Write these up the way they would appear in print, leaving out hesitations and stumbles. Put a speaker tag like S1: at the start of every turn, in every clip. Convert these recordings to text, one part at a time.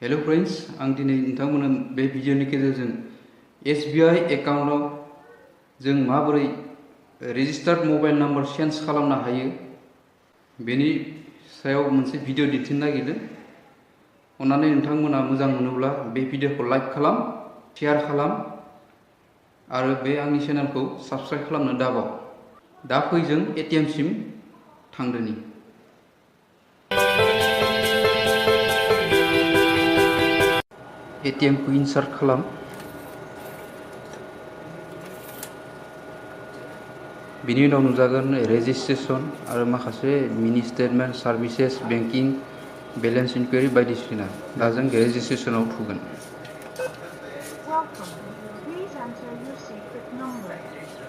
S1: Hello friends, आं दिनै नोंथांमोननो बे भिडिअनि गेजेरजों SBI एकाउन्टआव जों माबोरै रेजिस्टार्ड मबाइल नाम्बार चेन्ज खालामनो हायो बेनि सायाव मोनसे भिडिअ दिन्थिनो नागिरदों। अन्नानै नोंथांमोना मोजां मोनोब्ला बे भिडिअखौ लाइक खालाम, शेयार खालाम आरो बे आंनि चेनेलखौ साबस्क्राइब खालामनो दाबाव। दा फै जों ATM सिम थांदोनि। ATM को इनसार्ट खालाम। बिनि उनाव नुजागोन रेजिस्ट्रेशन आरो माखासे मिनि statement, services, banking, balance enquiry बायदिसिना। दा जों रेजिस्ट्रेशनाव थुगोन।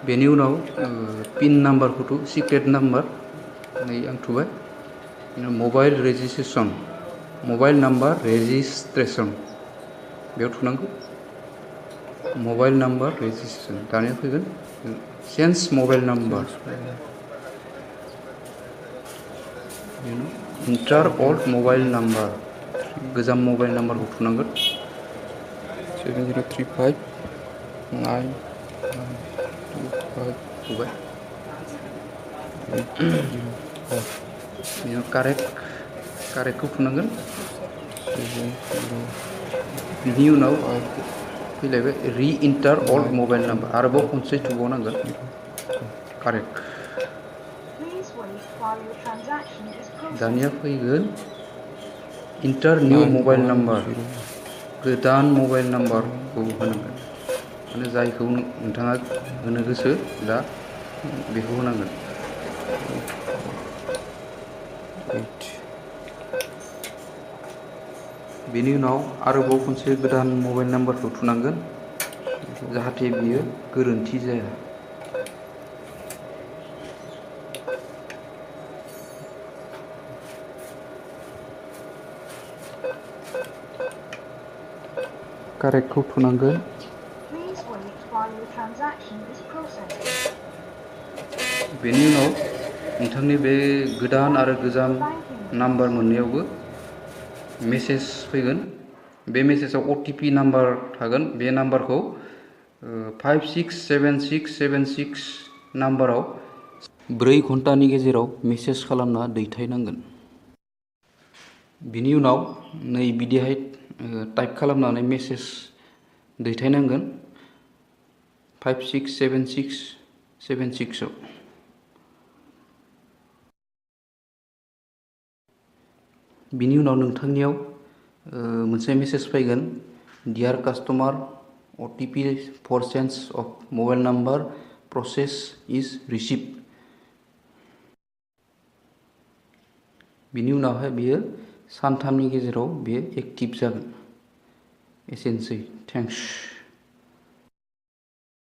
S1: बेनि उनाव पिन नाम्बारखौथ' सिक्रेट नाम्बार नै आं थुबाय। Mobile registration, mobile number registration बेयाव थुनांगौ। मबाइल नाम्बार रेजिस्ट्रेशन दानिया फैगोन चेन्ज मबाइल नाम्बार। इन्टार अल्ड मबाइल नाम्बार, गोजाम मबाइल नाम्बारखौ थुनांगोन। 70359225 थुबाय। कारेक्टखौ थुनांगोन। बिनि उनाव फैलायबाय रि इन्टार अल्ड मबाइल नाम्बार, आरोबाव खनसे थुबावनांगोन कारेक्ट। दानिया फैगोन इन्टार निउ मबाइल नाम्बार, गोदान मबाइल नाम्बारखौ होनांगोन। माने जायखौ नोंथाङा होनो गोसो दा बेखौ होनांगोन। बेनि उनाव आरोबाव खनसे गोदान मबाइल नाम्बारखौ थुनांगोन जाहाथे बियो गोरोन्थि जाया। कारेक्टखौ थुनांगोन। बेनि उनाव नोंथांनि बे गोदान आरो गोजाम नाम्बार मोननैयावबो मेसेज फैगोन। बे मेसेजाव OTP नाम्बार थागोन। बे नाम्बारखौ 567676 नाम्बाराव 4 घन्टानि गेजेराव मेसेज खालामना दैथायनांगोन। बिनि उनाव नै बिदिहाय टाइप खालामनानै मेसेज दैथायनांगोन 567676 आव। बिनि उनाव नोंथांनियाव मोनसे मेसेज फैगोन, dear customer, OTP for change of mobile number process is receive. बिनि उनावहाय बियो सानथामनि गेजेराव बेयो एक्टिभ जागोन। एसेनोसै, थेंक्स।